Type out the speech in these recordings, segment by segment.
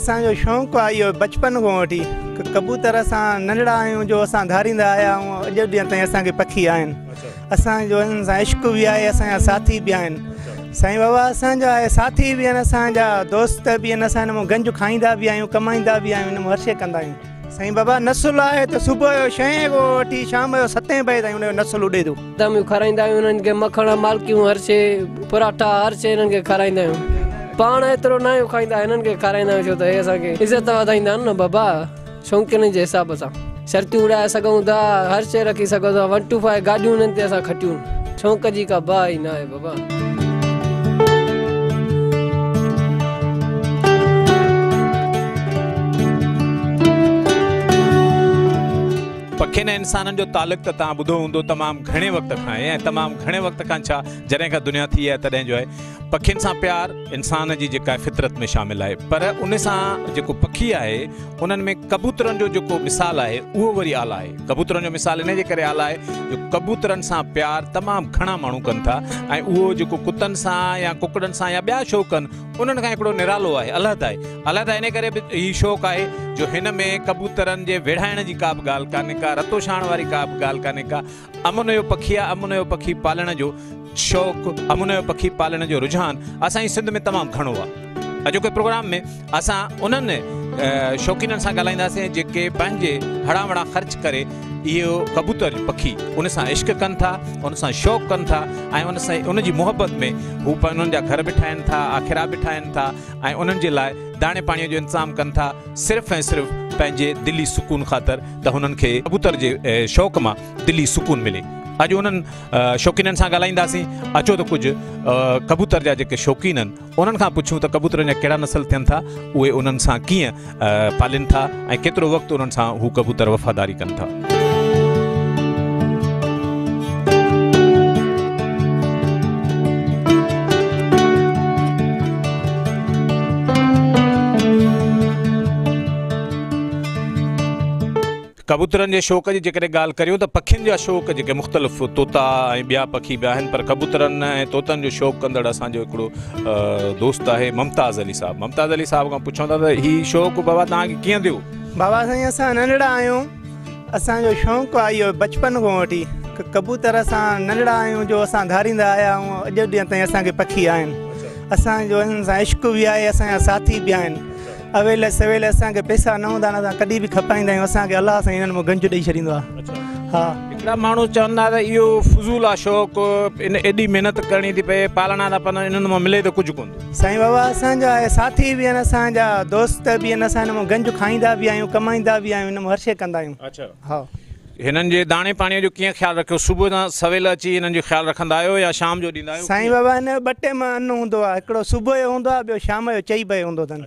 اسان جو شوق آهي اهو بچپن کان وٺي ڪبوتر اسان ننڍڙا آهيون جو اسان ڌاريندا آيا آهيون اڄ ڏينهن تائين اسان کي پکي آهن. اسان جو انهن سان عشق به آهي اسان جا ساٿي به آهن. سائين بابا اسان جا اهي ساٿي به آهن اسان جا دوست به آهن اسان هن مان گنج کائيندا به آهيون ڪمائيندا به آهيون هن مان هر شيء ڪندا آهيون. سائين بابا نسل آهي ته صبح جو ڇهين کان وٺي شام جو ستين بجي تائين ان جو نسل اڏي ٿو. باداميون کارائيندا آهيون انهن کي مکڻ مالڪيون هر شيء پراٺا هر شيء انهن کي کارائيندا آهيون پاڻ ايترو نه آهيون کائيندا هنن کي کارائيندا آهيون ڇو ته هي اسان کي عزت وڌائيندا آهن نه بابا شوقينن جي حساب سان شرطيون اڏائي سگهون ٿا هر شيء رکي سگهون ٿا ون ٽو فائيو گاڏيون انهن تي اسان کٽيون شوق جي ڪا باهه ئي نه آهي بابا. پکين ۽ انسانن جو تعلق ته توهان ٻڌو هوندو تمام گهڻي وقت کان آهي ۽ تمام گهڻي وقت کان ڇا جڏهن کان دنيا ٿي آهي تڏهن جو آهي پکين سان پيار انسان جي جيڪا فطرت ۾ شامل آهي پر ان سان جيڪو پکي آهي انهن ۾ ڪبوترن جو جيڪو مثال آهي اهو وري اعليٰ آهي ڪبوترن جو مثال ان جي ڪري اعليٰ آهي جو ڪبوترن سان پيار تمام گهڻا ماڻهو ڪن ٿا ۽ اهو جيڪو ڪتن سان يا ڪڪڙن سان يا ٻيا شوق آهن انهن کان هڪڙو نرالو آهي، علحده آهي. علحده انهي ڪري به هي شوق آهي جو هن ۾ ڪبوترن جي ويڙهائڻ جي ڪا به ڳالهه ڪانهي ڪا، رتوڇاڻ واري ڪا به ڳالهه ڪانهي ڪا. امن جو پکي آهي، امن جو پکي پالڻ جو شوق، امن جو پکي پالڻ جو رجحان اسان جي سنڌ ۾ تمام گهڻو آهي. اڄوڪي پروگرام ۾ اسان انهن شوقينن سان ڳالهائينداسين جيڪي پنهنجي هڙان وڙان خرچ ڪري اهو ڪبوتر پکي ان سان عشق ڪن ٿا، ان سان شوق ڪن ٿا ۽ ان سان ان جي محبت ۾ هو انهن جا گهر به ٺاهين ٿا، آکيرا به ٺاهين ٿا ۽ انهن جي لاء داڻي پاڻيء جو انتظام ڪن ٿا صرف ۽ صرف پنهنجي دلي سڪون خاطر ته هنن کي ڪبوتر جي شوق مان دلي سڪون ملي. اڄ انهن شوقينن سان ڳالهائينداسين. اچو ته ڪجهه ڪبوتر جا جيڪي شوقين آهن انهن کان پڇون ته ڪبوترن جا ڪهڙا نسل ٿين ٿا، اهي انهن سان ڪيئن پالين ٿا ۽ ڪيترو وقت انهن سان هو ڪبوتر وفاداري ڪن ٿا. ڪبوترن جي شوق جي جيڪڏهن ڳالهه ڪريون ته پکين جا شوق جيڪي مختلف طوطا ۽ ٻيا پکي به آهن پر ڪبوترن ۽ طوطن جو شوق ڪندڙ اسان جو هڪڙو دوست آهي ممتاز علي صاحب ممتاز علي صاحب کان پڇون ٿا ته هي شوق بابا توهان کي ڪيئن ٿيو؟ بابا سائين اسان ننڍڙا آهيون اسان جو شوق آهي اهو بچپن کان وٺي ڪبوتر اسان ننڍڙا آهيون جو اسان ڌاريندا آيا آهيون اڄ ڏينهن تائين اسان کي پکي آهن اسان جو انهن سان عشق به آهي اسان جا ساٿي به آهن اويل سويل اسان کي پئسا نه هوندا آهن اسان ڪڏهن به کپائيندا آهيون اسان کي الله سائين انهن مان گنج ڏئي ڇڏيندو آهي ها. هڪڙا ماڻهو چوندا ته اهو فضول آ شوق ان ايڏي محنت ڪرڻي ٿي پئي پالڻا ٿا پون انهن مان ملي ته ڪجهه ڪونه ٿو. سائين بابا اسان جا اهي ساٿي به آهن اسان جا دوست به آهن اسان انهن مان گنج کائيندا به آهيون ڪمائيندا به آهيون انهن مان هر شيء ڪندا آهيون. اڇا. ها. هنن جي داڻي پاڻي جو ڪيئن خيال رکيو صبح سان سويل اچي هنن جو خيال رکندا آهيو يا شام جو ڏيندا آهيو سائين بابا هن جو ٻه ٽيم ان هوندو آهي هڪڙو صبح جو هوندو آهي ٻيو شام جو چئين بجي هوندو اٿن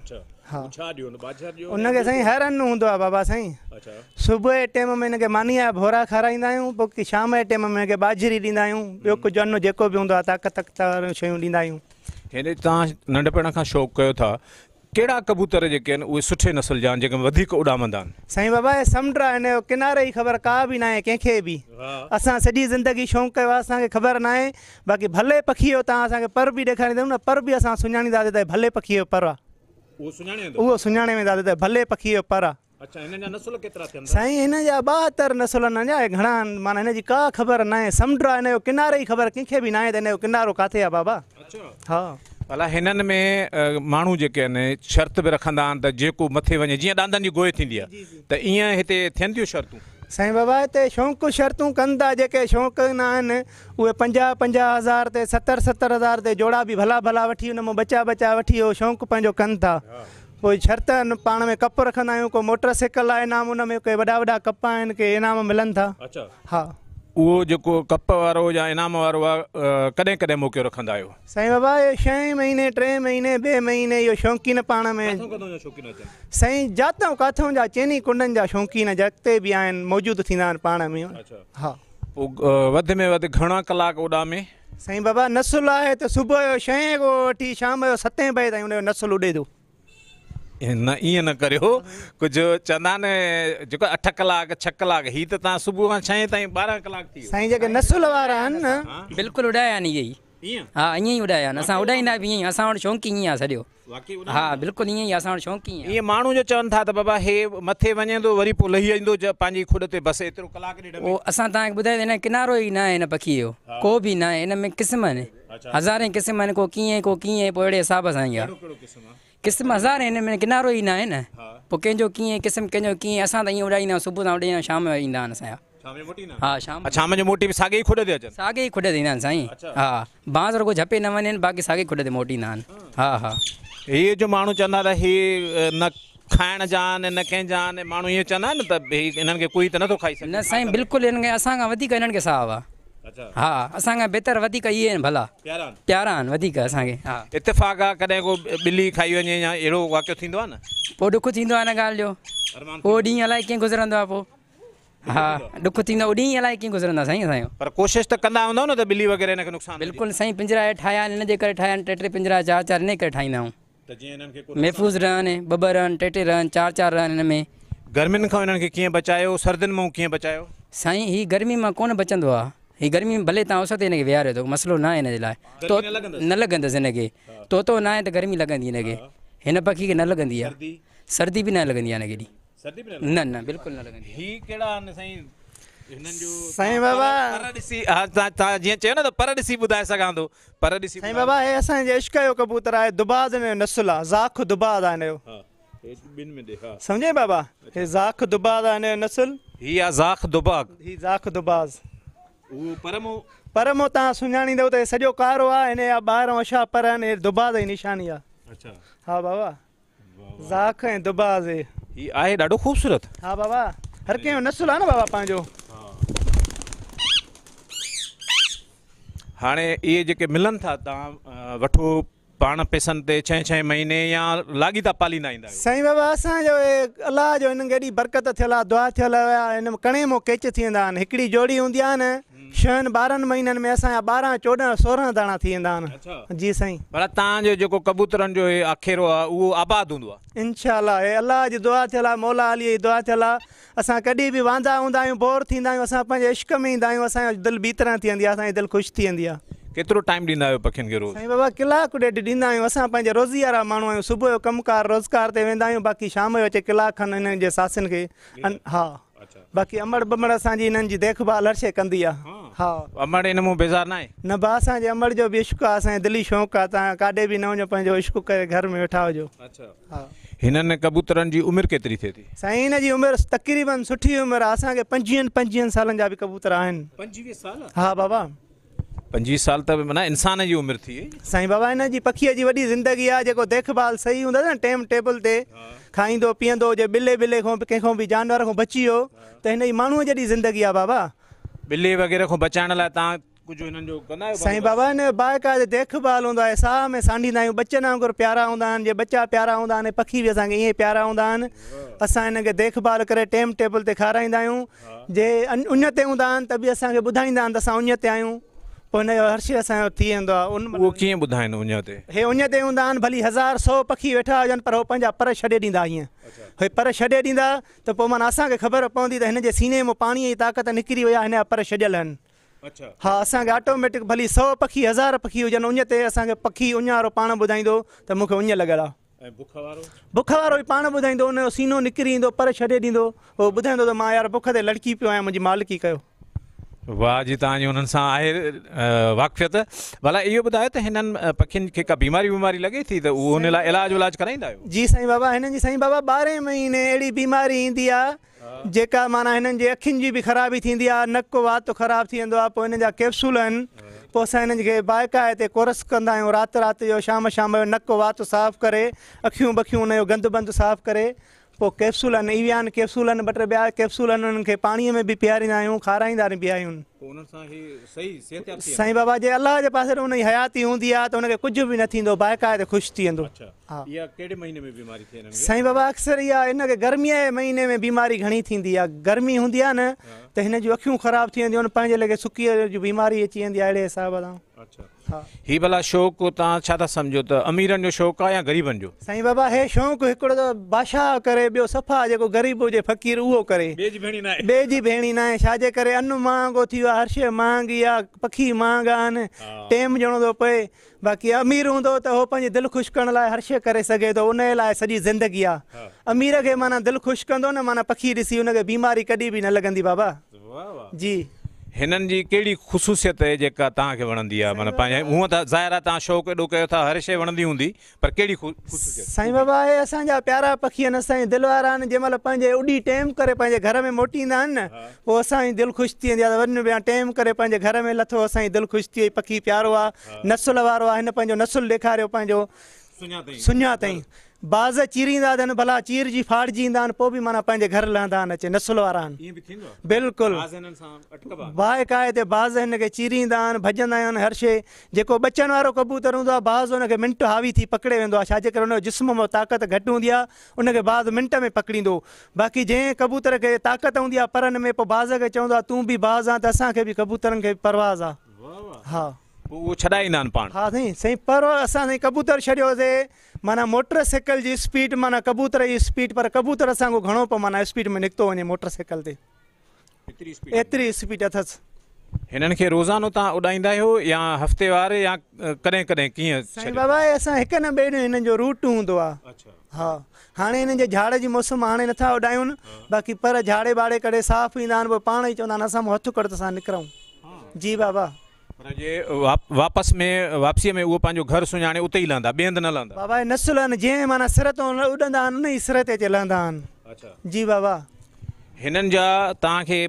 ها ڇا ڏيو ٻاجهر ڏيو ان کي سائين هر ان هوندو آهي بابا سائين صبح جي ٽيم ۾ هن کي ماني جا ڀورا کارائيندا آهيون پوء شام جي ٽيم ۾ هن کي ٻاجهري ڏيندا آهيون ٻيو ڪجهه ان جيڪو به هوندو آهي طاقت واريون شيون ڏيندا آهيون. هن توهان ننڍپڻ کان شوق ڪيو ٿا ڪهڙا ڪبوتر جيڪي آهن اهي سٺي نسل جا آهن جيڪي وڌيڪ اڏامندا آهن؟ سائين بابا هي سمنڊ آهي هن جو ڪناري جي خبر ڪا به ناهي ڪنهن کي به اسان سڄي زندگي شوق ڪيو آهي اسان کي خبر ناهي باقي ڀلي پکي جو توهان اسان کي پر به ڏيکاريندؤ نه پر به اسان سڃاڻينداسين ته هي ڀلي پکي جو پر آهي اهو سڃاڻي ويندو اهو سڃاڻي وينداسين ته ڀلي پکي جو پر آهي. اڇا هنن جا نسل ڪيترا ٿين ٿا؟ سائين هن جا 72 نسل آهن اڃا گهڻا آهن معنيٰ هن جي ڪا خبر ناهي سمنڊ آهي هن جو ڪناري جي خبر ڪنهن کي به ناهي ته هن جو ڪنارو ڪاٿي آهي بابا. اڇا. ها. ڀلا هنن ۾ ماڻهو جيڪي آهن شرط به رکندا آهن ته جيڪو مٿي وڃي جيئن ڏاندن جي گوء ٿيندي آهي ته ايئن هتي ٿين ٿيون شرطون؟ سائين بابا هتي شوق شرطون ڪن ٿا جيڪي شوق نه آهن اهي 50 50 هزار تي 70 70 هزار تي جوڙا به ڀلا ڀلا وٺي ان مان ٻچا ٻچا وٺي اهو شوق پنهنجو ڪن ٿا. پوء شرط پاڻ ۾ ڪپ رکندا آهيون ڪو موٽر سائيڪل آهي انعام ان ۾ ڪي وڏا وڏا ڪپ آهن ڪي انعام ملن ٿا. اڇا. ها. اهو جيڪو ڪپ وارو يا انعام وارو آهي ڪڏهن ڪڏهن موقعو رکندا آهيو؟ سائين بابا اهو ڇهين مهيني ٽئين مهيني ٻئي مهيني اهو شوقين پاڻ ۾. ڪاٿئون ڪاٿئون جا شوقين اچن؟ سائين جاتئون ڪاٿئون جا چئني ڪنڊن جا شوقين جتي به آهن موجود ٿيندا آهن پاڻ ۾. اڇا. ها. پوء وڌ ۾ وڌ گهڻا ڪلاڪ اڏامي؟ سائين بابا نسل آهي ته صبح جو ڇهين کان وٺي شام جو ستين بجي تائين ان جو نسل اڏي ٿو. نه ائين نه ڪريو ڪجهه چوندا آهن جيڪو اٺ ڪلاڪ ڇهه ڪلاڪ هي ته توهان صبح کان ڇهين تائين 12 ڪلاڪ ٿي ويو. سائين جيڪي نسل وارا آهن نه. بلڪل اڏايا آهن اهي ئي. ائين؟ ها ائين ئي اڏايا آهن. اسان اڏائيندا به ائين ئي، اسان وٽ شونق ئي ائين آهي سڄو. واقعي اڏائيندا ها بلڪل ائين ئي اسان وٽ شونق ئي ائين آهي. ائين ماڻهو جو چون ٿا ته بابا هي مٿي وڃي ٿو وري پوء لهي ايندو پنهنجي کڏ تي بس ايترو ڪلاڪ ڏيڍ ۾. اهو اسان توهان کي ٻڌايو ته هن جو ڪنارو ئي ناهي هن پکيء جو ڪو به ناهي هن ۾ قسم آهن هزارين قسم آهن ڪو ڪيئن ڪو ڪيئن پوء اهڙي حساب سان ئي آهي. ڪهڙو ڪهڙو قسم آهي؟ قسم هزارين هن ۾ ڪنارو ئي ناهي نه پوء ڪنهن جو ڪيئن قسم ڪنهن جو ڪيئن اسان ته ائين اڏائيندا آهيون صبح سان اڏائيندا آهيون شام جو ايندا آهن اسان جا. شام جو موٽي ايندا آهن؟ ها شام جو. شام جو موٽي به ساڳي ئي کڏ تي اچن؟ ساڳي ئي کڏ تي ايندا آهن سائين ها بانس رڳو جهپي نه وڃن باقي ساڳي کڏ تي موٽي ايندا آهن ها ها. هي جو ماڻهو چوندا ته هي نه کائڻ جا آهن نه ڪنهن جا آهن ماڻهو ائين چوندا آهن نه ته هي انهن کي ڪوئي ته نٿو کائي سگهي. نه سائين بلڪل انهن کي اسان کان وڌيڪ انهن کي ساهه آهي ها اسان کان بهتر وڌيڪ اهي آهن ڀلا پيارا آهن وڌيڪ اسان کي ها. اتفاق آهي ڪڏهن ڪو ٻلي کائي وڃي يا اهڙو واقعو ٿيندو آهي نه. پوء ڏک ٿيندو آهي ان ڳالهه جو اهو ڏينهن الائي ڪيئن گذرندو آهي پوء. ها ڏک ٿيندو آهي ڏينهن الائي ڪيئن گذرندا سائين اسان جو. پر ڪوشش ته ڪندا هوندؤ نه ته ٻلي وغيره هن کي نقصان نه ڏي. بلڪل سائين پنجرا اهي ٺاهيا آهن ان جي ڪري ٺاهيا آهن ٽي ٽي پنجرا چار چار انهي ڪري ٺاهيندا آهيون ته جيئن انهن کي ڪو نقصان محفوظ رهن ٻه ٻه رهن ٽي ٽي رهن چار چار رهن ان ۾. گرمين کان انهن کي ڪيئن بچايو سردين مئون ڪيئن بچايو. سائين هي گرمي مان ڪونه بچندو آهي هي گرمي ۾ ڀلي تان اس تي هن کي ويهاريو ته مسئلو ناهي هن جي لاء گرمي نه لڳندس. نه لڳندس هن کي طوطو ناهي ته گرمي لڳندي هن کي هن پکي کي نه لڳندي آهي سردي به نه لڳندي آهي هن کي ايڏي. سردي به نه لڳندي؟ نه نه بلڪل نه لڳندي. هي ڪهڙا آهن سائين هنن جو سائين بابا پر ڏسي ها تان جيئن چيو نه ته پر ڏسي ٻڌائي سگهان ٿو پر ڏسي سائين بابا هي اسان جي عشق جو ڪبوتر آهي دباز هن جو نسل آهي زاخ دباز آهي هن جو ها هي ٻن ۾ ڏي ها سمجهين بابا هي زاخ دباز آهي هن جو نسل هي آ زاخ دباغ هي زاخ دباز اهو پر مون پر مون تان سڃاڻيندو ته هي سڄو ڪارو آهي هن جا ٻاهران اڇا پر آهن هي دباز جي نشاني آهي اڇا ها بابا زاخ ۽ دباز هي. هي آهي ڏاڍو خوبصورت. ها بابا هر ڪنهن جو نسل آهي نه بابا پنهنجو. هاڻي اهي جيڪي ملن ٿا توهان وٺو پاڻ پئسن تي ڇهين ڇهين مهيني يا لاڳيتا پاليندا ايندا آهيو. سائين بابا اسان جو اهي الله جو هنن کي ايڏي برڪت ٿيل آهي دعا ٿيل آهي هن ڪڻي مون ڪيچ ٿي ويندا آهن هڪڙي جوڙي هوندي آهي نه ڇهن ٻارهن مهينن ۾ اسان جا 12 14 16 داڻا ٿي ويندا آهن. جي سائين. پر توهان جو جيڪو ڪبوترن جو هي آکيرو آهي اهو آباد هوندو آهي. انشاء الله هي الله جي دعا ٿيل آهي مولا علي جي دعا ٿيل آهي اسان ڪڏهن به واندا هوندا آهيون بور ٿيندا آهيون اسان پنهنجي عشق ۾ ايندا آهيون اسان جو دل ٻي طرح ٿي ويندي آهي اسان جي دل خوش ٿي ويندي آهي. ڪيترو ٽائيم ڏيندا آهيو پکين کي روز؟ سائين بابا ڪلاڪ ڏيڍ ڏيندا آهيون اسان پنهنجي روزي وارا ماڻهو آهيون صبح جو ڪم ڪار روزگار تي ويندا آهيون باقي شام جو اچي ڪلاڪ کن انهن جي ساسين کي ها. باقي امڙ ٻمڙ اسان جي انهن جي ديک ڀال هر شيء ڪندي آ. ها. امڙ ان مون بيزار ناهي. نه با اسان جي امڙ جو به عشق آ اسان جي دلي شوق آ تان ڪاڏي به نه وڃو پنهنجو عشق ڪري گهر ۾ ويٺا هجو. اڇا. ها. هنن ڪبوترن جي عمر ڪيتري ٿئي ٿي؟ سائين هن جي عمر تقريبن سٺي عمر آ اسان کي پنجويهن پنجويهن سالن جا به ڪبوتر آهن. 25 سال؟ ها بابا. 25 سال ته معنيٰ انسان جي عمر ٿي وئي. سائين بابا هن جي پکيء جي وڏي زندگي آ جيڪو ديک ڀال صحيح هوندس نه ٽيم ٽيبل تي کائيندو پيئندو جي ٻلي ٻلي کان به ڪنهن کان به جانور کان بچي ويو ته هن جي ماڻهوء جيڏي زندگي آ بابا. ٻلي وغيره کان بچائڻ لاء توهان ڪجهه هنن جو ڪندا آهيو سائين بابا هن جو باقاعده ديک ڀال هوندو آهي ساهه ۾ سانڍيندا آهيون ٻچن وانگر پيارا هوندا آهن جي ٻچا پيارا هوندا آهن پکي به اسان کي ائين ئي پيارا هوندا آهن اسان هن کي ديک ڀال ڪري ٽيم ٽيبل تي کارائيندا آهيون جي اڃ تي هوندا آهن ته به اسان کي ٻڌائيندا آهن ته اسان اڃ تي آهيون پوء هن جو هر شيء اسان جو ٿي ويندو آهي ان اهو ڪيئن ٻڌائين اڃ تي؟ هي اڃ تي هوندا آهن ڀلي هزار سو پکي ويٺا هجن پر هو پنهنجا پر ڇڏي ڏيندا هيئن هي پر ڇڏي ڏيندا ته پوء معنيٰ اسان کي خبر پوندي ته هن جي سيني مان پاڻيء جي طاقت نڪري وئي آهي هن جا پر ڇڏيل آهن ها اسان کي آٽوميٽڪ ڀلي سو پکي هزار پکي هجن اڃ تي اسان کي پکي اڃ وارو پاڻ ٻڌائيندو ته مون کي اڃ لڳل آهي. ۽ بک وارو؟ بک وارو به پاڻ ٻڌائيندو، ان جو سينو نڪري ايندو، پر ڇڏي ڏيندو، هو ٻڌائيندو ته مان يار بک تي لڙڪي پيو آهيان، منهنجي مالڪي ڪيو. واهه جي توهان جي انهن سان آهي واقفيت. ڀلا اهو ٻڌايو ته هنن پکين کي ڪا بيماري ويماري لڳي ٿي ته اهو ان لاء علاج ولاج ڪرائيندا آهيو؟ جي سائين بابا هنن جي سائين بابا ٻارهين مهيني اهڙي بيماري ايندي آهي جيڪا معنيٰ هنن جي اکين جي به خرابي ٿيندي آهي، نڪ وات خراب ٿي ويندو آهي، پوء هنن جا ڪيپسول آهن، پوء اسان هنن کي باقاعدي ڪورس ڪندا آهيون، رات رات جو شام شام جو نڪ وات صاف ڪري، اکيون بکيون ان جو گند بند صاف ڪري، پوء ڪيپسول آهن، ايويان ڪيپسول آهن، ٻه ٽي ٻيا ڪيپسول آهن، انهن کي پاڻيء ۾ به پياريندا آهيون، کارائيندا به آهيون. پوء انهن سان هي صحيح صحتياب ٿي ويندا. سائين بابا جي الله جي پاسي ان جي حياتي هوندي آهي ته ان کي ڪجهه به نه ٿيندو، باقاعدي خوش ٿي ويندو. اڇا اها ڪهڙي مهيني ۾ بيماري ٿئي هنن کي؟ سائين بابا اڪثر اها هن کي گرميء جي مهيني ۾ بيماري گهڻي ٿيندي آهي، گرمي هوندي آهي نه ته هن جون اکيون خراب ٿي وينديون آهن، پنهنجي ليکي سڪيء جي بيماري اچي ويندي آهي اهڙي حساب سان. اڇا هي ڀلا شوق توهان ڇا ٿا سمجهو ته اميرن جو شوق آهي يا غريبن جو؟ سائين بابا هي شوق هڪڙو ته بادشاهه ڪري ٻيو صفا جيڪو غريب هجي فقير اهو ڪري. ٻئي جي ڀيڻي ناهي. ٻئي جي ڀيڻي ناهي ڇا جي ڪري ان مهانگو ٿي ويو آهي هر شيء مهانگي آهي پکي مهانگا آهن ٽيم ڏيڻو ٿو پئي باقي امير هوندو ته هو پنهنجي دل خوش ڪرڻ لاء هر شيء ڪري سگهي ٿو ان لاء سڄي زندگي آهي امير کي معنيٰ دل خوش ڪندو نه معنيٰ پکي ڏسي ان کي بيماري ڪڏهن به نه لڳندي بابا. جي. هنن جي ڪهڙي خصوصيت اهي جيڪا توهان کي وڻندي آهي معنيٰ پنهنجي هونء ته ظاهر آهي توهان شوق ايڏو ڪيو ٿا هر شيء وڻندي هوندي پر ڪهڙي خصوصيت؟ سائين بابا اهي اسان جا پيارا پکي آهن اسان جي دل وارا آهن جنهن مهل پنهنجي اڏي ٽيم ڪري پنهنجي گهر ۾ موٽي ايندا آهن نه پوء اسان جي دل خوش ٿي ويندي آهي ته وڃ ٻيا ٽيم ڪري پنهنجي گهر ۾ لٿو اسان جي دل خوش ٿي وئي پکي پيارو آهي نسل وارو آهي هن پنهنجو نسل ڏيکاريو پنهنجو سڃاتئين. باز چيريندا اٿن ڀلا چيرجي ڦاڙجي ايندا آهن پوء به معنيٰ پنهنجي گهر لهندا آهن اچي نسل وارا آهن. بلڪل باهه ڪاهي تي باز هن کي چيريندا آهن ڀڄندا آهن هر شيء جيڪو ٻچن وارو ڪبوتر هوندو آهي باز ان کي منٽ حاوي ٿي پڪڙي ويندو آهي ڇاجي ڪري ان جو جسم ۾ طاقت گهٽ هوندي آهي ان کي باز منٽ ۾ پڪڙيندو باقي جنهن ڪبوتر کي طاقت هوندي آهي پرن ۾ پوء باز کي چوندو آهي تون به باز آن ته اسان کي به ڪبوترن کي به پرواز آهي ها. پوء اهو ڇڏائي ايندا آهن پاڻ. ها سائين سائين پر اسان سائين ڪبوتر ڇڏيو سي معنيٰ موٽر سائيڪل جي اسپيڊ معنيٰ ڪبوتر جي اسپيڊ پر ڪبوتر اسان کان گهڻو پيو معنيٰ اسپيڊ ۾ نڪتو وڃي موٽر سائيڪل تي ايتري اسپيڊ اٿس. هنن کي روزانو توهان اڏائيندا آهيو يا هفتيوار يا ڪڏهن ڪڏهن ڪيئن سائين بابا اهي اسان هڪ نه ٻئي ڏينهن هنن جو روٽ هوندو آ ها هاڻي هنن جي جهاڙ جي موسم هاڻي نٿا اڏايون باقي پر جهاڙي ٻاڙي ڪري صاف ايندا آهن پوء پاڻ ئي چوندا آهن اسان مون هٿ ڪڍ ته اسان نڪرون جي بابا. پر جي واپس ۾ واپسيء ۾ اهو پنهنجو گهر سڃاڻي اتي ئي لهندا، ٻئي هنڌ نه لهندا. بابا اهي نسل آهن، جنهن معنيٰ سر تون اڏندا آهن، ان ئي سر تي اچي لهندا آهن. جي بابا. هنن جا توهان کي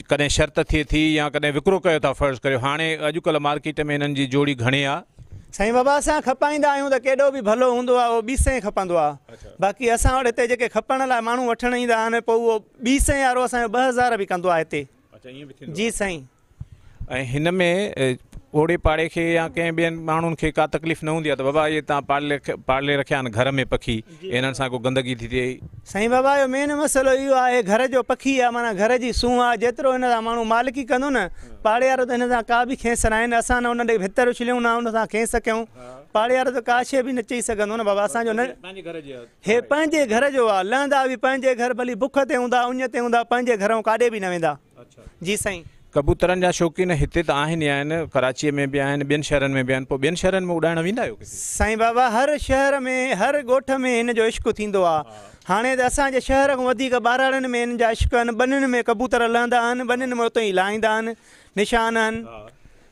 ڪڏهن شرط ٿئي ٿي يا ڪڏهن وڪرو ڪيو ٿا فرض ڪريو هاڻي اڄڪلهه مارڪيٽ ۾ هنن جي جوڙي گهڻي آ. سائين بابا اسان کپائيندا آهيون ته ڪيڏو به ڀلو هوندو آ اهو ٻي سئين کپندو آ باقي اسان وٽ هتي جيڪي کپڻ لاء ماڻهو وٺڻ ايندا آهن پوء اهو ٻي سئين وارو اسان جو 2000 به ڪندو آ هتي. جي سائين. ۽ هن ۾ اوڙي پاڙي کي يا ڪنهن ٻين ماڻهن کي ڪا تڪليف نه هوندي آهي ته بابا اهي توهان پالي رکيا آهن گهر ۾ پکي انهن سان ڪو گندگي ٿي ٿئي. سائين بابا اهو مين مسئلو اهو آهي گهر جو پکي آهي معنيٰ گهر جي سونهن آهي جيترو هن سان ماڻهو مالڪي ڪندو نه پاڙي وارو ته هن سان ڪا به کيس ناهي نه اسان نه ان ڏي ڀتر اڇليون نه ان سان کيس ڪيون پاڙي وارو ته ڪا شيء به نه چئي سگهندو نه بابا اسان جو نه هي پنهنجي گهر جو آهي لهندا به پنهنجي گهر ڀلي بک تي هوندا اڃ تي هوندا پنهنجي گهرئون ڪاڏي به نه ويندا. جي سائين. ڪبوترن جا شوقين هتي ته آهن ئي آهن، ڪراچيء ۾ به آهن، ٻين شهرن ۾ به آهن، پوء ٻين شهرن ۾ اڏائڻ ويندا آهيو ڪٿي؟ سائين بابا هر شهر ۾ هر ڳوٺ ۾ هن جو عشق ٿيندو آ. هاڻي ته اسان جي شهر کان وڌيڪ ٻهراڙين ۾ هن جا عشق آهن، ٻنين ۾ ڪبوتر لهندا آهن، ٻنين ۾ اتي ئي لاهيندا آهن، نشان آهن.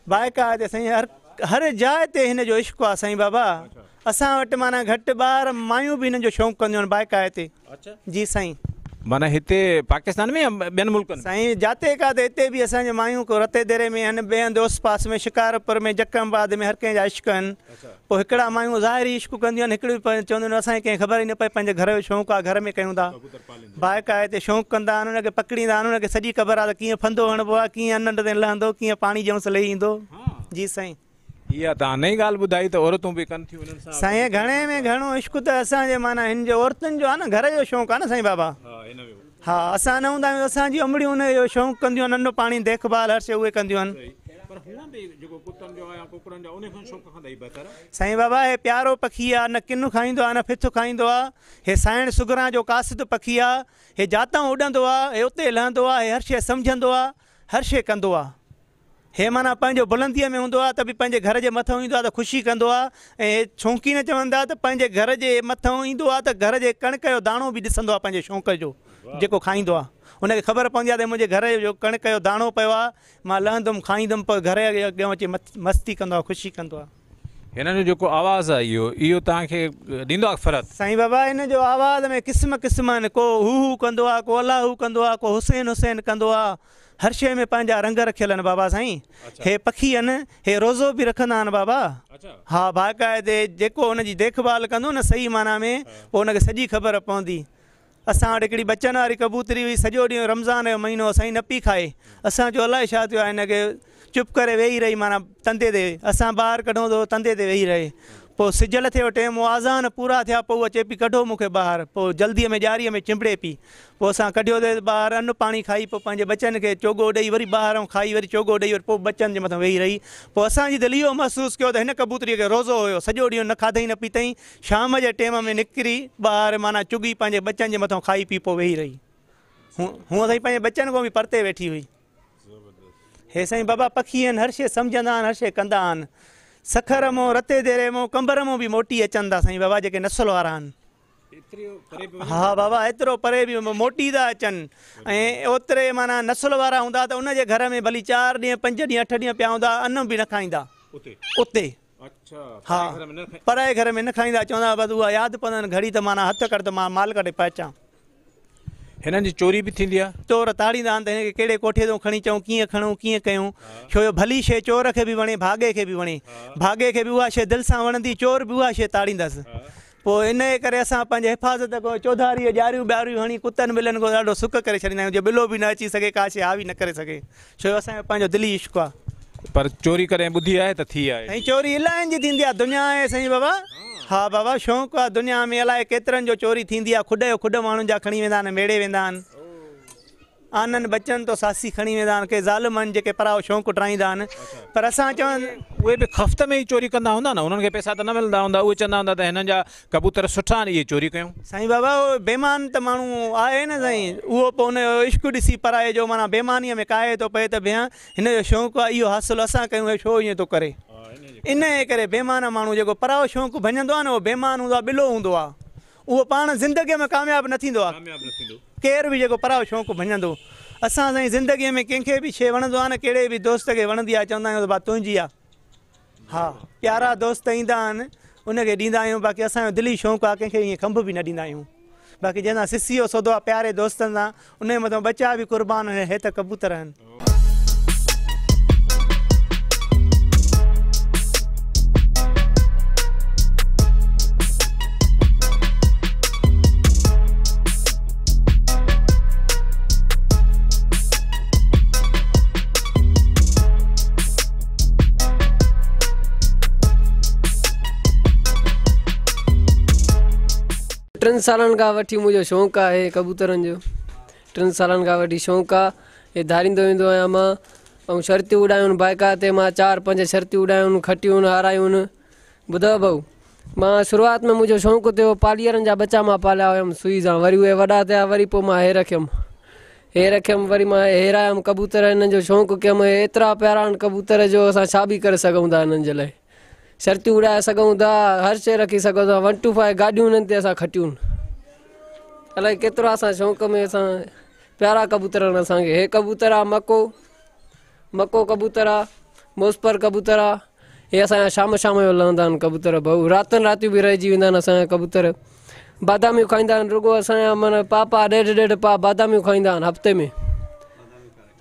باقاعده سائين هر هر جاء تي هن جو عشق آ سائين بابا. اسان وٽ معنيٰ گهٽ ٻار مايون به هنن جو شوق ڪنديون آهن باقاعده. جي سائين. معنيٰ هتي پاڪستان ۾ يا ٻين ملڪن ۾؟ سائين جاتي ڪاتي هتي به اسان جون مايون ڪو رتي ديري ۾ آهن ٻئي هنڌ اوس پاس ۾ شڪارپور ۾ جڪم آباد ۾ هر ڪنهن جا عشق آهن پوء هڪڙا مايون ظاهري عشق ڪنديون آهن هڪڙيون چونديون آهن اسان کي ڪنهن خبر ئي نه پئي پنهنجي گهر جو شوق آهي گهر ۾ ڪيون ٿا باقاعده شوق ڪندا آهن ان کي پڪڙيندا آهن ان کي سڄي خبر آهي ته ڪيئن ڦندو هڻبو آهي ڪيئن انڊ تي لهندو ڪيئن پاڻي ڄئونس لهي ايندو جي سائين. اها توهان نئين ڳالهه ٻڌائي ته عورتون به ڪن ٿيون انهن سان. سائين گهڻي ۾ گهڻو عشق ته اسان جي معنيٰ هن جو عورتن جو آهي نه گهر جو شوق آهي نه سائين بابا ها اسان نه هوندا آهيون اسان جون امڙيون ان جو شوق ڪنديون آهن انو پاڻي ديک ڀال هر شي اهي ڪنديون آهن. سائين بابا هي پيارو پکي آهي نه ڪن کائيندو آهي نه ڦٿ کائيندو آهي هي سائڻ سگران جو قاصد پکي آهي هي جاتان اڏندو آهي هي اتي لهندو آهي هي هر شي سمجهندو آهي هر شي ڪندو آهي. هي معنيٰ پنهنجو بلنديء ۾ هوندو آهي ته به پنهنجي گهر جي مٿئون ايندو آهي ته خوشي ڪندو آهي ۽ هي شوقين چون ٿا ته پنهنجي گهر جي مٿئون ايندو آهي ته گهر جي ڪڻڪ جو داڻو به ڏسندو آهي پنهنجي شوق جو جيڪو کائيندو آهي ان کي خبر پوندي آهي ته منهنجي گهر جو ڪڻڪ جو داڻو پيو آهي مان لهندم کائيندم پوء گهر جي اڳيان اچي مستي ڪندو آهي خوشي ڪندو آهي. هن جو جيڪو آواز آهي اهو اهو توهان کي ڏيندو آهي فرحت؟ سائين بابا هن جو آواز ۾ قسم قسم آهن ڪو هو هو ڪندو آهي ڪو الله هو ڪندو آهي ڪو حسين حسين ڪندو آهي هر شيء ۾ پنهنجا رنگ رکيل آهن بابا سائين هي پکي آهن هي روزو به رکندا آهن بابا ها باقاعدي جيڪو ان جي ديک ڀال ڪندو نه صحيح معنيٰ ۾ پوء ان کي سڄي خبر پوندي اسان وٽ هڪڙي ٻچن واري ڪبوتري هئي سڄو ڏينهن رمضان جو مهينو هو سائين نه پئي کائي اسان چيو الائي ڇا ٿيو آهي هن کي چپ ڪري ويهي رهي معنيٰ تندي تي اسان ٻاهر ڪڍون ته تندي تي ويهي رهي پوءِ سج لٿي جو ٽائيم هو، آذان پورا ٿيا، پوءِ اها چئي پئي ڪڍو مون کي ٻاهر. پوءِ جلديءَ ۾ ڄاريءَ ۾ چنبڙي پئي. پوءِ اسان ڪڍيو ٻاهر، ان پاڻي کائي پوءِ پنهنجي ٻچن کي چوڳو ڏيئي وري ٻاهران کائي وري چوڳو ڏيئي وري پوءِ ٻچن جي مٿان ويهي رهي. پوءِ اسان جي دل اهو محسوس ڪيو ته هن ڪبوتريءَ کي روزو هيو، سڄو ڏينهن نه کاڌئين نه پيتئين، شام جي ٽائيم ۾ نڪري ٻاهر معنيٰ چڳي پنهنجي ٻچن جي مٿان کائي پي پوءِ ويهي رهي. هونئن سائين پنهنجي ٻچن کان به پرتي ويٺي هئي. هي سائين بابا پکي آهن، هر شيءِ سمجهندا آهن، هر شيءِ ڪندا آهن. سکر مون، رتي ديري مون، ڪمبر مون به موٽي اچن ٿا سائين بابا جيڪي نسل وارا آهن. ها بابا ايترو پري به موٽي ٿا اچن ۽ اوتري معنيٰ نسل وارا هوندا ته ان جي گهر ۾ ڀلي 4 ڏينهن 5 ڏينهن 8 ڏينهن پيا هوندا، ان به نه کائيندا اتي. ها پرائي گهر ۾ نه کائيندا، چوندا بس اها ياد پوندن گهڙي ته معنيٰ هٿ ڪر ته مان مال ڪڍي پهچان. هنن جي چوري به ٿيندي آهي؟ چور تاڙيندا آهن ته هن کي ڪهڙي ڪوٺي تون کڻي چئون، ڪيئن کڻون ڪيئن ڪيون، ڇو جو ڀلي شيءِ چور کي به وڻي، ڀاڳي کي به وڻي، ڀاڳي کي به اها شيءِ دل سان وڻندي، چور به اها شيءِ تاڙيندس. پوءِ ان جي ڪري اسان پنهنجي حفاظت کان چوڌاري ڄاريون ٻاريون هڻي ڪتن ٻلن کان ڏاڍو سڪ ڪري ڇڏيندا آهيون، جي ٻلو به نه اچي سگهي، ڪا شيءِ حاوي نه ڪري سگهي، ڇو جو اسان جو پنهنجو دلي عشق آهي. پر چوري ڪڏهن ٻڌي آهي ته ٿي آهي؟ سائين چوري الاهن جي ٿيندي آهي، دنيا آهي سائين بابا. ها بابا شوق آهي دنيا ۾ الائي ڪيترن جو چوري ٿيندي آهي. کڏ جو کڏ ماڻهن جا کڻي ويندا آهن، ميڙي ويندا آهن، آنن ٻچن تو ساسي کڻي ويندا آهن. ڪي ظالم آهن جيڪي پرائو شوق ٽرائيندا آهن، پر اسان چون اهي به خفت ۾ ئي چوري ڪندا هوندا نه، انهن کي پئسا ته نه ملندا هوندا، اهي چوندا هوندا ته هنن جا ڪبوتر سٺا آهن، اهي چوري ڪيون. سائين بابا اهو بيمان ته ماڻهو آهي نه سائين، اهو پوءِ هن جو عشق ڏسي پرائي جو معنيٰ بيمانيءَ ۾ ڪاهي ٿو پئي ته ڀيا هن جو شوق آهي اهو حاصل اسان ڪيون، هي ڇو ائين ٿو ڪري. ان جي ڪري بيمان ماڻهو جيڪو پرائو شوق ڀڃندو آهي نه، اهو بيمان هوندو آهي، ٻلو هوندو آهي، اهو پاڻ زندگيءَ ۾ ڪامياب نه ٿيندو آهي. ڪير به جيڪو پرائو شوق ڀڃندو. اسان سائين زندگيءَ ۾ ڪنهن کي به شيءِ وڻندو آهي نه، ڪهڙي به دوست کي وڻندي آهي، چوندا آهيون ته ڀاءُ تنهنجي آهي. ها پيارا دوست ايندا آهن ان کي ڏيندا آهيون، باقي اسان جو دلي شوق آهي، ڪنهن کي ائين کنڀ به نه ڏيندا آهيون. باقي جنهن سان سسي جو سودو آهي پياري دوستن سان، ان جي مٿان ٻچا به قربان آهن، هي ته ڪبوتر آهن. ٽن سالن کان وٺي منهنجو شوق آهي ڪبوترن جو، 3 سالن کان وٺي شوق آهي. هي ڌاريندو ويندو آهيان مان ۽ شرطيون اڏايون بائيڪا تي، مان 4-5 شرطيون اڏايون، کٽيون هارايون. ٻڌو ڀائو، مان شروعات ۾ منهنجو شوق ٿيو پاليئرن جا ٻچا مان پاليا هيم سئي سان، وري اهي وڏا ٿيا، وري پوءِ مان هي رکيم، هي رکيم، وري مان هيرايم ڪبوتر، هنن جو شوق ڪيم. ايترا پيارا آهن ڪبوتر جو اسان ڇا به ڪري سگهون ٿا، هنن جي لاءِ شرطيون اڏائي سگهون ٿا، هر شيءِ رکي سگهون ٿا. 1 2 5 گاڏيون هنن تي اسان کٽيون، الائي ڪيترو اسان شوق ۾ اسان پيارا ڪبوتر آهن اسان کي. هي ڪبوتر آهي مڪو، مڪو ڪبوتر آهي، موسپر ڪبوتر آهي. هي اسان جا شام شام جو لهندا آهن ڪبوتر ڀائو، راتن راتيون به رهجي ويندا آهن اسان جا ڪبوتر. باداميون کائيندا آهن رڳو اسان جا، معنيٰ پاءُ پاءُ 1.5 1.5 پاءُ باداميون کائيندا آهن هفتي ۾.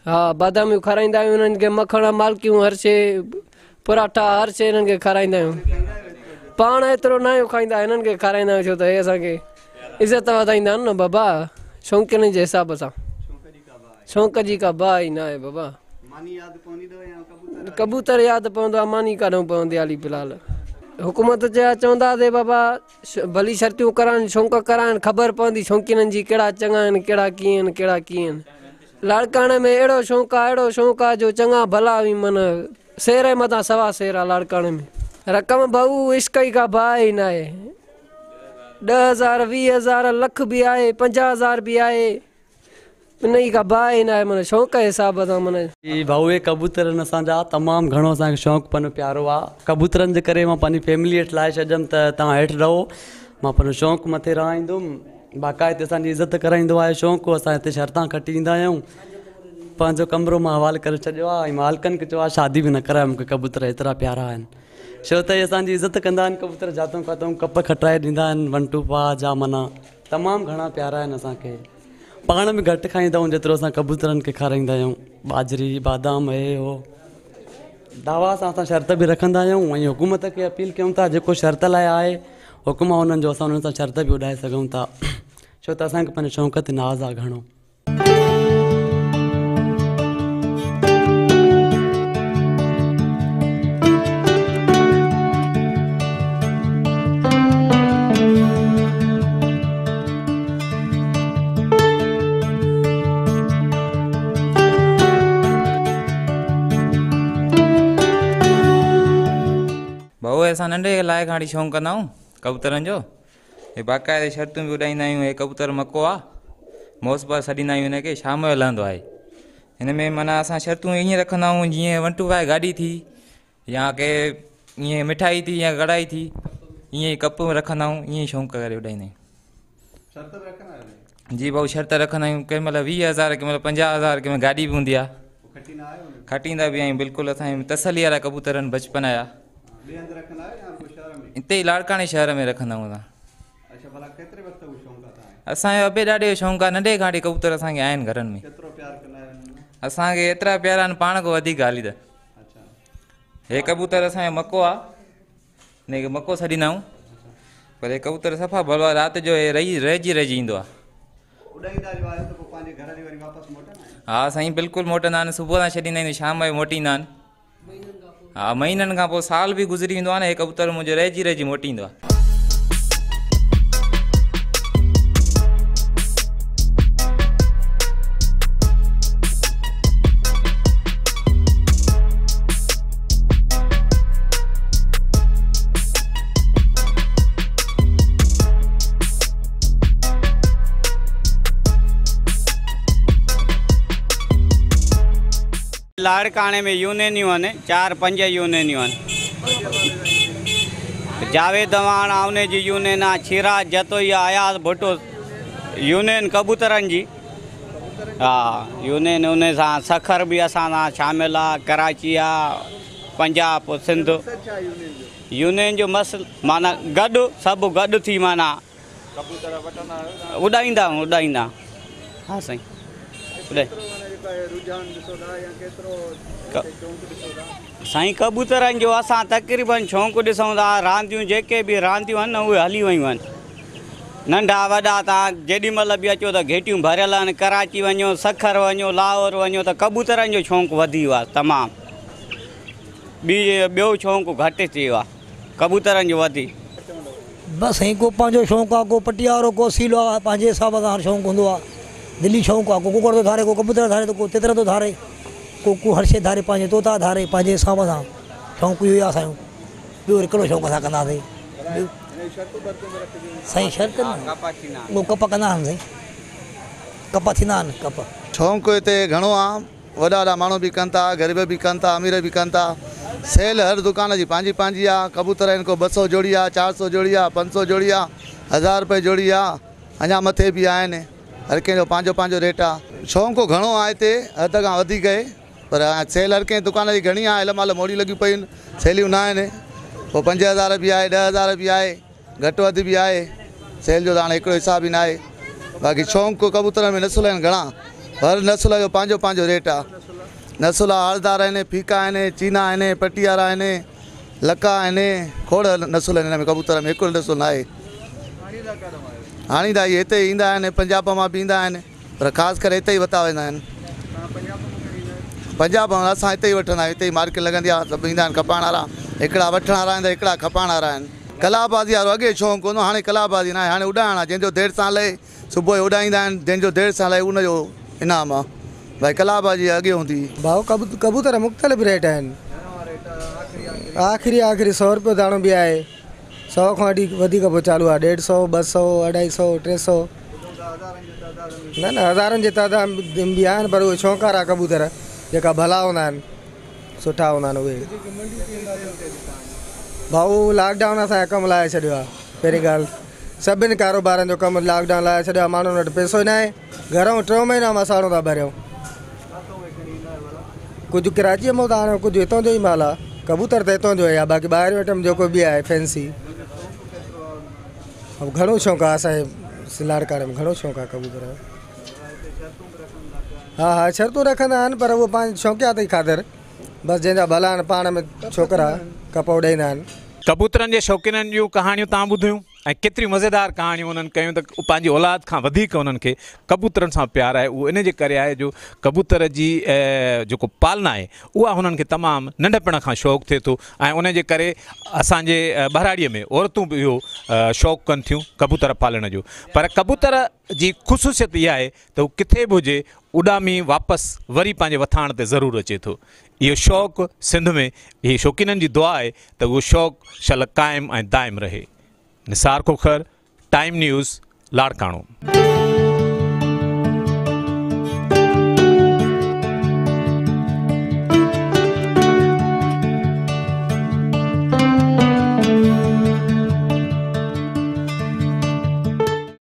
ها باداميون کارائيندا آهيون هنن کي، مکڻ مالڪيون هر شيءِ، پراٺا هر شيءِ هنن کي کارائيندا آهيون. پاڻ ايترو نه آهيون کائيندا، هنن کي کارائيندا آهيون، ڇو ته هي اسان کي عزت وڌائيندا آهن نه بابا، شوقينن جي حساب سان. شوق جي ڪا باهه ئي نه آهي بابا. ڪبوتر ياد پوندو آهي، ماني ڪاڏون پوندي آهي. في الحال حڪومت جا چونداسين بابا ڀلي شرطيون ڪرائن، شوق ڪرائن، خبر پوندي شوقينن جي ڪهڙا چڱا آهن، ڪهڙا ڪيئن آهن، ڪهڙا ڪيئن آهن. لاڙڪاڻي ۾ اهڙو شوق آهي، اهڙو شوق آهي جو چڱا ڀلا به معنيٰ سير جي مٿان 1.25 سير آهي لاڙڪاڻي ۾. رقم ڀائو عشق ئي ڪا باهه ئي نه آهي. 10,000 20,000 لک به آهي، 50,000 به آهي، ان ئي ڪا باهه ئي نه آهي. معنيٰ شوق جي حساب سان معنيٰ ڀائو اهي ڪبوتر آهن اسان جا، تمام گهڻو اسان کي شوق پنهنجو پيارو آهي. ڪبوترن جي ڪري مان پنهنجي فيملي هيٺ لاهي ڇڏيم ته توهان هيٺ رهو، مان پنهنجو شوق مٿي رهائيندم. باقاعده اسان جي عزت ڪرائيندو آهي شوق، اسان هتي شرطان کٽي ايندا آهيون. پنهنجو ڪمرو مان حوالي ڪري ڇڏيو آهي ۽ مالڪن کي چيو آهي شادي به نه ڪرايو مون کي، ڪبوتر ايترا پيارا آهن. ڇو ته اهي اسان جي عزت ڪندا آهن ڪبوتر، جاتون کاتون ڪپ کٽرائي ڏيندا آهن، 1 2 پاءُ جا، معنيٰ تمام گهڻا پيارا آهن اسان کي. پاڻ به گهٽ کائيندا آهيون جيترو اسان ڪبوترن کي کارائيندا آهيون، ٻاجهري بادام هي هو. دعويٰ سان اسان شرط به رکندا آهيون ۽ حڪومت کي اپيل ڪيون ٿا جيڪو شرط لاءِ آهي حڪم آهي انهن جو، اسان انهن سان شرط به اڏائي سگهون ٿا، ڇو ته اسان کي پنهنجي شوق تي ناز آهي گهڻو. ڀائو اسان ننڍي لاءِ کان وٺي شوق ڪندا آهيون ڪبوترن جو. هي باقاعده شرطون به اڏائيندا آهيون. هي ڪبوتر مڪو آهي، موسبا سڏيندا آهيون هن کي، شام جو لهندو آهي. هن ۾ معنيٰ اسان شرطون ائين رکندا آهيون جيئن 1 2 5 گاڏي ٿي يا ڪي ائين مٺائي ٿي يا ڪڙهائي ٿي، ائين ئي ڪپ رکندا آهيون، ائين ئي شوق ڪري اڏائيندا آهيون. جي ڀائو شرط رکندا آهيون ڪنهن مهل 20,000، ڪنهن مهل 50,000، ڪنهن مهل گاڏي به هوندي آهي. کٽيندا به آهيون بلڪل. اسان جي تسلي وارا ڪبوتر آهن بچپن جا. هتي ئي لاڙڪاڻي شهر ۾ رکندا آهيون اسان. اسان جو ابي ڏاڏي جو شوق آهي، ننڍي کان وٺي ڪبوتر اسان کي آهن گهرن ۾. اسان کي ايترا پيارا آهن پاڻ کان وڌيڪ حالي ته. هي ڪبوتر اسان جو مڪو آهي، هن کي مڪو سڏيندا آهيون، پر هي ڪبوتر صفا ڀلو آهي. رات جو هي رهجي رهجي ايندو آهي. ها سائين بلڪل موٽندا آهن. صبح سان ڇڏيندا آهيون، شام جو موٽي ايندا آهن. ها مهينن کان پوءِ سال به گذري ويندو آهي نه، هي ڪبوتر منهنجو رهجي رهجي موٽي ايندو آهي. لاڙڪاڻي ۾ يونينيون آهن، 4-5 يونينيون آهن. جاويد اواڻ آهي ان جي يونين آهي، شيراز جتوئي آهي، اياز ڀٽو يونين ڪبوترن جي. ها يونين ان سان سکر به اسان سان شامل آهي، ڪراچي آهي، پنجاب، سنڌ. يونين جو مس معنيٰ گڏ سڀ گڏ ٿي معنيٰ اڏائيندا اڏائيندا. ها سائين سائين ڪبوترن جو اسان تقريبن شوق ڏسون ٿا. رانديون جيڪي به رانديون آهن نه اهي هلي ويون آهن. ننڍا وڏا توهان جيڏي مهل به اچو ته گهيٽيون ڀريل آهن. ڪراچي وڃو، سکر وڃو، لاهور وڃو ته ڪبوترن جو شوق وڌي ويو آهي تمام. ٻيو شوق گهٽ ٿي ويو آهي، ڪبوترن جو وڌي. بس سائين ڪو پنهنجو شوق آهي، ڪو پٽيارو، ڪو سيلو آهي، پنهنجي حساب سان هر شوق هوندو آهي. دلي شوق آهي، ڪو ڪڪڙ ٿو ڌاري، ڪو ڪبوتر ڌاري ته ڪو تتر ٿو ڌاري، ڪو ڪو هر شيءِ ڌاري، پنهنجي طوطا ڌاري، پنهنجي حساب سان شوق اهو ئي آهي اسان جو. ٻيو وري ڪهڙو شوق اسان ڪنداسين؟ سائين شرط نه اهو ڪپ ڪندا آهن سائين، ڪپ ٿيندا آهن ڪپ. شوق هتي گهڻو آهي، وڏا وڏا ماڻهو به ڪن ٿا، غريب به ڪن ٿا، امير به ڪن ٿا. سيل هر دڪان جي پنهنجي پنهنجي آهي. ڪبوتر آهن ڪو 200 جوڙي آهي، 400 جوڙي آهي، 500 جوڙي آهي، 1000 رپئي جوڙي آهي، اڃا مٿي به آهن. هر ڪنهن جو پنهنجو پنهنجو ريٽ آهي. شوق گهڻو آهي هتي، حد کان وڌيڪ آهي، پر سيل هر ڪنهن دڪان جي گهڻي آهي. هن مهل موڙي لڳيون پيون آهن، سيليون نه آهن. پوءِ 5000 به آهي، 10,000 به آهي، گهٽ وڌ به آهي. سيل جو ته هاڻي هڪڙو حساب ئي نه آهي. باقي شوق ڪبوترن ۾ نسل آهن گهڻا، هر نسل جو پنهنجو پنهنجو ريٽ آهي. نسل هاردار آهن، ڦيڪا آهن، چينا آهن، پٽيارا آهن، لڪا آهن، کوڙ نسل آهن هن ۾ ڪبوتر ۾، هڪڙو نسل نه آهي. آڻيندا اهي هتي ايندا آهن، پنجاب مان به ايندا آهن، پر خاص ڪري هتي ئي ورتا ويندا آهن. پنجاب مان اسان هتي ئي وٺندا آهيون، هتي ئي مارڪيٽ لڳندي آهي، سڀ ايندا آهن کپائڻ وارا. هڪڙا وٺڻ وارا آهن ته هڪڙا کپائڻ وارا آهن. ڪلابازي وارو اڳي شوق هوندو، هاڻي ڪلابازي نه آهي، هاڻي اڏائڻ آهي. جنهن جو دير سان لهي صبح جو اڏائيندا آهن، جنهن جو دير سان لهي ان جو انعام آهي. ڀائي ڪلابازي اڳي هوندي هئي. ڀائو ڪبوتر مختلف ريٽ آهن. آخري آخري 100 رپيو داڻو به آهي، 100 کان وٺي وڌيڪ پوءِ چالو آهي، 150، 200، 250، 300. نه نه هزارن جي تعداد به آهن، پر اهي شوق وارا ڪبوتر جيڪا ڀلا هوندا آهن، سٺا هوندا آهن اهي. ڀائو لاڪ ڊائون اسان جو ڪم لاهي ڇڏيو آهي. پهرين ڳالهه سڀني ڪاروبارن جو ڪم لاڪ ڊائون لاهي ڇڏيو آهي. ماڻهن وٽ پئسو ئي نه آهي، گهرون 3 مهينا مساڻو ٿا ڀريون. ڪجهه ڪراچيءَ مان ٿا آڻيون، ڪجهه هتان جو ئي مال آهي. ڪبوتر ته هتان جو ئي آهي، باقي ٻاهر وٽ جيڪو به آهي فينسي. گهڻو شوق آهي اسان جي لاڙڪاڻي ۾، گهڻو شوق آهي ڪبوتر جو. ها ها شرطون رکندا آهن، پر اهو پنهنجي شوقيات جي خاطر بس، جنهن جا ڀلا آهن پاڻ ۾ ڇوڪرا ڪپ اڏائيندا آهن. ڪبوترن جي شوقينن جون ڪهاڻيون توهان ٻڌيون. ۽ ڪيتريون مزيدار ڪهاڻيون انهن ڪيون ته پنهنجي اولاد کان وڌيڪ انهن کي ڪبوترن سان پيار آهي اهو ان جي ڪري آهي جو ڪبوتر جي جيڪو پالنا آهي اها هنن کي تمام ننڍپڻ کان شوق ٿئي ٿو ۽ ان جي ڪري اسان جي ٻهراڙيء ۾ عورتون به اهو شوق ڪن ٿيون ڪبوتر پالڻ جو پر ڪبوتر جي خصوصيت اها آهي ته هو ڪٿي به هجي اڏامي واپس وري پنهنجي وٿاڻ تي ضرور اچي ٿو اهو شوق سنڌ ۾ هي شوقينن جي دعا آهي ته اهو شوق شل قائم ۽ دائم رهي. Nisar Khokhar, time news, Larkana.